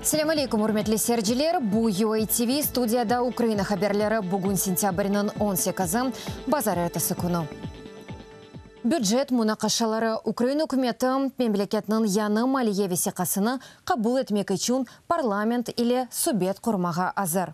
Selâm aleyküm, ürmetli seyirciler! Bu UA TV, studiyada Ukraina haberleri. Bugün sentâbrniñ on sekizi, bazarertesi künü. Bücet munaqaşaları. Ukraina ükümeti, memleketniñ yañı maliye vesiqasını qabul etmek içün parlament ile subet qurmağa azır.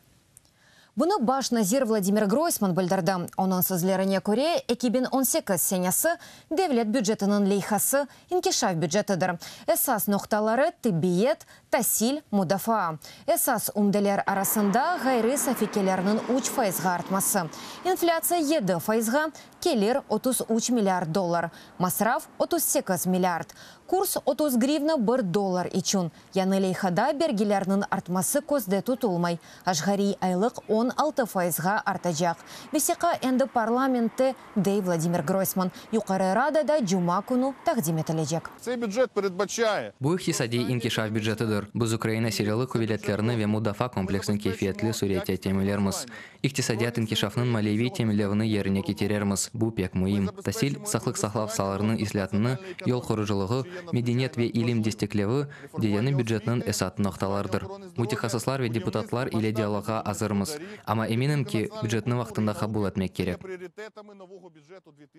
Bunı baş nazir Vladimir Groysman bildirdi. Onıñ sözlerine köre, 2018 senesi devlet bücetiniñ leyhası inkişaf bücetidir. Esas noqtaları, tibbiyet, tasil, mudafaa. Esas ümdeler arasında, ğayrı safi kelirniñ üç fayızğa artması, inflâtsiya yedi fayızğa, kelir 33 milliard dollar, masraf 38 milliard, kurs 30 grivna bir dollar içün. Yañı leyhada bergilerniñ artması közde tutulmay, aşğariy aylıq 16 fayızğa artacaq. Vesiqa endi parlamentte, dey Vladimir Groysman, Yuqarı Radada cuma künü taqdim etilecek. Tsey bücet peredbaçaye. Bu iqtisadiy inkişaf bücetidir. Biz Ukraina Silâlı quveletlerini ve mudafaa kompleksini keyfiyetli sürette teminlermiz. İqtisadiyat inkişafınıñ maliyeviy teminlevini yerine ketirermiz, bu pek müim. Tasil, saqlıq saqlav saalarınıñ islâatını, yol qurucılığı, medeniyet ve ilim desteklevi, de yañı bücetniñ esat noqtalarıdır. Mütehassıslar ve deputatlar ile dialogğa azırmız, amma eminim ki, bücetni vaqtında qabul etmek kerek.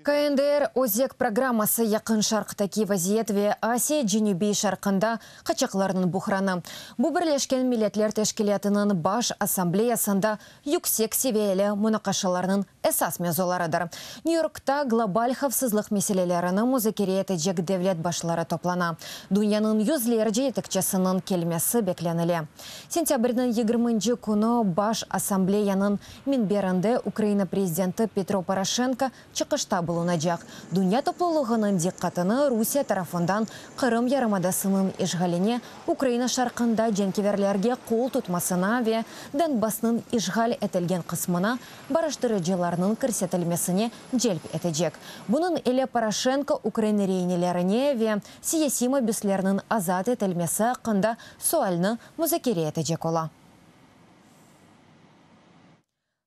KNDR Özek programması Yaqın Şarqtaki vaziyet ve Asiya Cenübiy Şarqında qaçaqlarnıñ buhranı. Bu Birleşken Milletler Teşkilâtınıñ Baş Assambleyasında yüksek seviyeli munaqaşalarnıñ esas mevzularıdır. Nyu-Yorkta global havfsızlıq meselelerini muzakere etecek devlet başları toplana. Dünyanıñ yüzlerce yetekçisiniñ kelmesi beklenile. Sentâbrniñ yigirminci künü Baş Assambleyanıñ Minberinde Ukraina prezidenti Petro Poroşenko çıqışta bulunacaq. Dünya toplulığınıñ diqqatını Rusiye tarafından Qırım yarımadasınıñ işğaline, Ukraina şarqında cenkeverlerge qol tutmasına ve Donbassnıñ işğal etilgen qısmına barıştırıcılarnıñ kirsetilmesine celp etecek. Bunıñ ile Poroşenko ukrain reinelerine ve siyasiy mabüslerniñ azat etilmesi aqqında sualni muzakere etecek ola.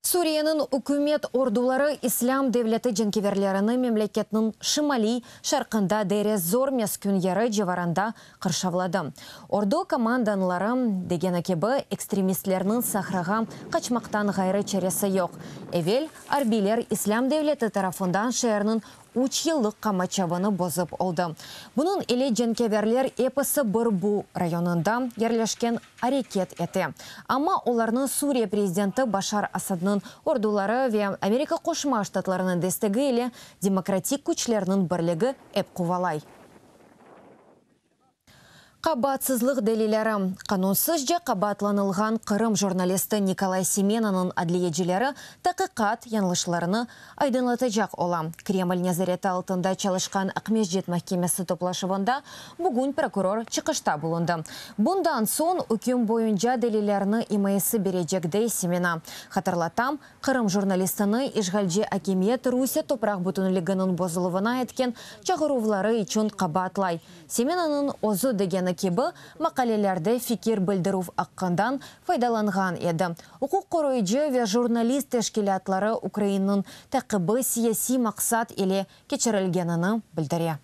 Suriyeniñ ükümet orduları İslâm devleti cenkeverlerini memleketniñ şimaliy şarqında Deir-ez-Zor meskün yeri civarında qırşavladı. Ordu komandanları degeni kibi, ekstremistlerniñ sahrağa qaçmaqtan ğayrı çaresi yoq. Evel arbiyler İslâm devleti tarafından şeerniñ üç yıllıq qamaçavını bozıp oldı. Bunıñ ile cenkeverler episi bir bu rayonında yerleşken areket ete. Amma olarnı Suriye prezidenti Başar Asadnıñ orduları ve Amerika Qoşma Ştatlarınıñ destegi ile demokratik küçlerniñ birligi ep quvalay. Qabaatsızlıq delilleri. Qanunsızca qabaatlanılğan Qırım jurnalisti Nikolay Semenanıñ adliyecileri taqiqat yañlışlarını aydınlatacaq ola. Kreml nezareti altında çalışqan Aqmescit mahkemesi toplaşuvında bugün prokuror çıqışta bulundı. Bundan soñ üküm boyunca delillerni imayesi berecek, dey Semena. Hatırlatam, Qırım jurnalistini işğalci akimiyet Rusiye topraq bütünliginiñ bozuluvına etken çağıruvları içün qabaatlay. Semenanıñ özü degeni kibi, maqalelerde fikir bildirüv aqqından faydalanğan edi. Uquq qoruyıcı ve jurnalist teşkilâtları Ukrainniñ taqibi siyasiy maqsat ile keçirilgenini bildire.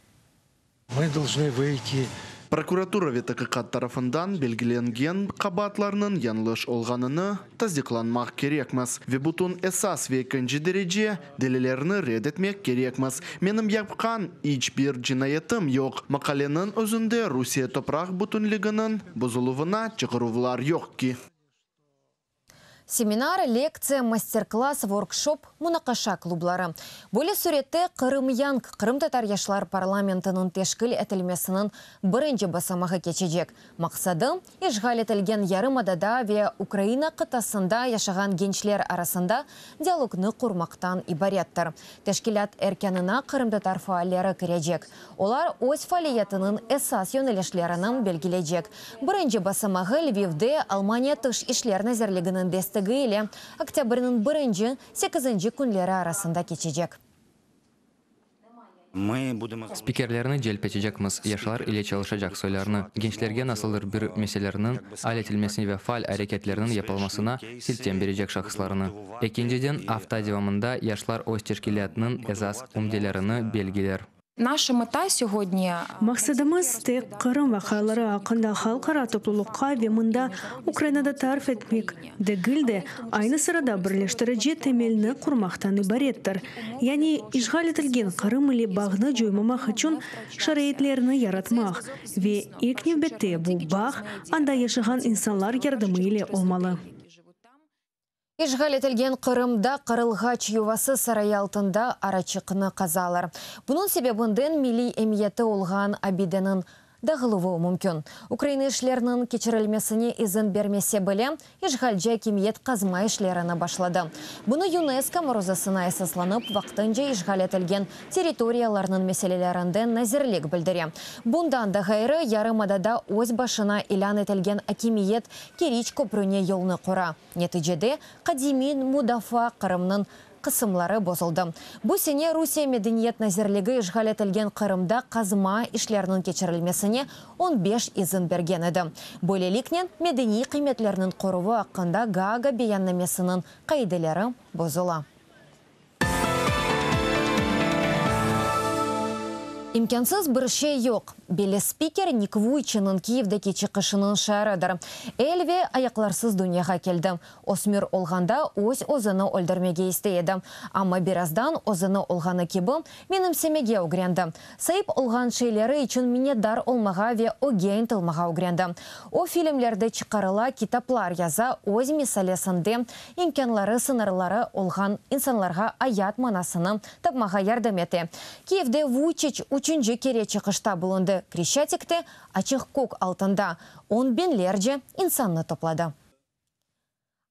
Mı dolžnı vıyti. Prokuratura ve taqiqat tarafından belgilengen qabaatlarnıñ yañlış olğanını tasdiqlanmaq kerekmiz ve bütün esas ve ekinci derece delilerni red etmek kerekmiz. Menim yapqan iç bir cinayetim yoq. Maqaleniñ özünde Rusiye topraq bütünliginiñ bozuluvına çağıruvlar yoq ki. Seminar, lektsiya, master-klass, workshop, munaqaşa klubları. Böyle sürette Qırım Young qırımtatar yaşlar parlamentiniñ teşkil etilmesiniñ birinci basamağı keçecek. Maqsadı, işğal etilgen yarımadada ve Ukraina qıtasında yaşağan gençler arasında dialognı qurmaqtan ibarettir. Teşkilât erkânına qırımtatar faalleri kirecek. Olar öz faaliyetiniñ esas yönelişlerini belgileycek. Birinci basamağı Lvivde Almaniya Tış işler nazirliginiñ destegi ile oktâbrniñ birinci, sekizinci künleri arasında keçecek. Spikerlerni celp etecekmiz, yaşlar ile çalışacaq soylarnı, gençlerge nasıldır bir meselerniñ al etilmesine ve faal areketlerniñ yapılmasına siltem berecek şahıslarnı. Ekinciden, afta devamında yaşlar öz teşkilâtınıñ esas ümdelerini belgiler. Naşa meta sögodni. Maqsadımız tek Qırım vaqiaları aqqında halqara toplulıqqa ve mında, Ukrainada tarif etmek degil de, aynı sırada birleştirici temelni qurmaqtan ibarettir. Yani işğal etilgen Qırım ile bağnı coymamaq içün şaraitlerni yaratmaq. Ve ilk nevbette bu bağ anda yaşağan insanlar yardımı ile olmalı. İşğal etilgen Qırımda Qarılğaç yuvası sarayı altında araçıqnı qazalar. Bunıñ sebebinden milliy emiyeti olğan abideniñ dağıluvı mümkün. Ukraina işlerniñ keçirilmesine izin bermese bile, işğalci akimiyet qazma işlerini başladı. Bunı YUNESKO maruzasına esaslanıp, vaqtınca işğal etilgen territoriyalarnıñ meselelerinden nazirlik bildire. Bundan da ğayrı, yarımadada öz başına ilân etilgen akimiyet Keriç köprüne yolnı qura. Neticede, qadimiy mudafaa Qırımnıñ qısımları bozuldı. Bu sene Rusiye Medeniyet nazirligi işğal etilgen Qırımda qazma işleriniñ keçirilmesine on beş izin bergen edi. Böyleliknen, medeniy qıymetlerniñ qoruvı aqqında Gaaga beyannamesiniñ qaideleri bozula. İmkânsız bir şey yoq. Belli spiker Nik Vuyçiniñ Kiyevdeki çıqışınıñ şiarıdır. El ve ayaqlarsız dünyağa keldi. Ösmür olğanda öz-özüni öldürmege istey edi. Amma birazdan özüni olğanı kibi menimsemege ögrendi. Saip olğan şeyleri içün minnetdar olmağa ve ögge ıntılmağa ögrendi. O, filmlerde çıqarıla, kitaplar yaza, öz misalesinde imkânları sıñırları olğan insanlarğa ayat manasını tapmağa yardım ete. Kiyevde Vuyçiç üçünci kere çıqışta bulundı. Kreşçatikte açıq kök altında on biñlerce insannı topladı.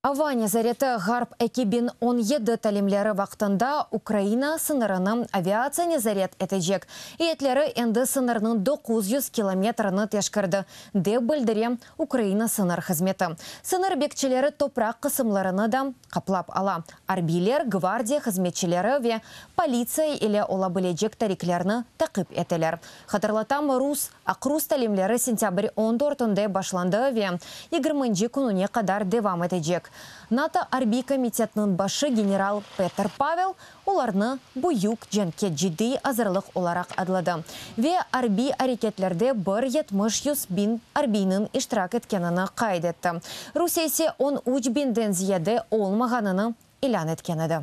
Ava nezareti Ğarp 2017 talimleri vaqtında Ukraina sıñırını aviatsiya nezaret etecek. Eyetleri endi sıñırnıñ 900 kilometrini teşkerdi, dep bildire Ukraina sıñır hızmeti. Sıñır bekçileri topraq qısımlarını da qaplap ala. Arbiyler, gvardiya hızmetçileri ve politsiya ile ola bilecek tariklerni taqip eteler. Hatırlatam, rus Aqrus talimleri sentâbr 14-ünde başlandı ve 20-nci kününe qadar devam etecek. NATO arbiy komitetiniñ başı general Peter Pavel olarnı büyük cenkke ciddiy azırlıq olaraq adladı ve arbiy areketlerde bir 70 100 biñ arbiyniñ iştirak etkenini qayd etti. Rusiye ise 13 biñden ziyade olmağanını ilân etken edi.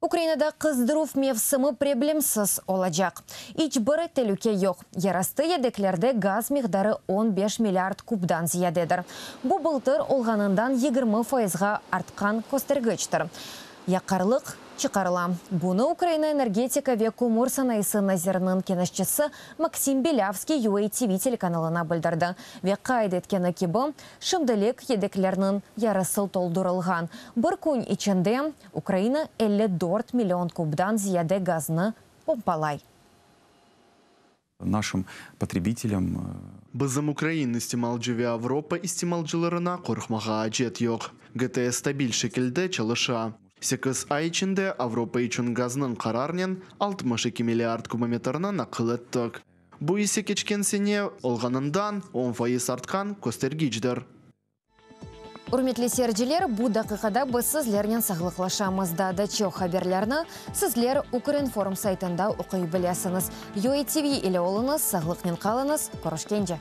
Ukrainada qızdıruv mevsimi problemsiz olacaq. İç bir telüke yoq. Yerastı yedeklerde gaz miqdarı 15 milliard kubdan ziyadedir. Bu bıltır olğanından 20 fayızğa artqan köstergiçtir. Yaqarlıq çıqarıla. Bunı Ukraina energetika ve kömür sanayısı naziriniñ keñeşçisi Maksim Belâvskiy UATV telekanalına bildirdi. Ve qayd etkeni kibi, şimdilik yedeklerniñ yarısı toldurılğan. Bir kün içinde Ukraina 54 million kubdan ziyade gaznı pompalay. Нашим потребителям Bizim ukrain istimalcı ve Avropa istimalcılarına qorqmağa acet yoq. GTS stabil şekilde çalışa. 8 ay içinde Avropa içün gaznıñ qararnen 62 milliard kubometrni naqil ettik. Bu ise keçken sene olğanından 10% artqan köstergiçtir. Ürmetli seyirciler, bu daqiqada biz sizlernen sağlıqlaşamız. Daa da çoq haberlerni sizler Ukrinform saytında oquy bilesiñiz. UATV ile oluñız, sağlıqnen qalıñız, körüşkence.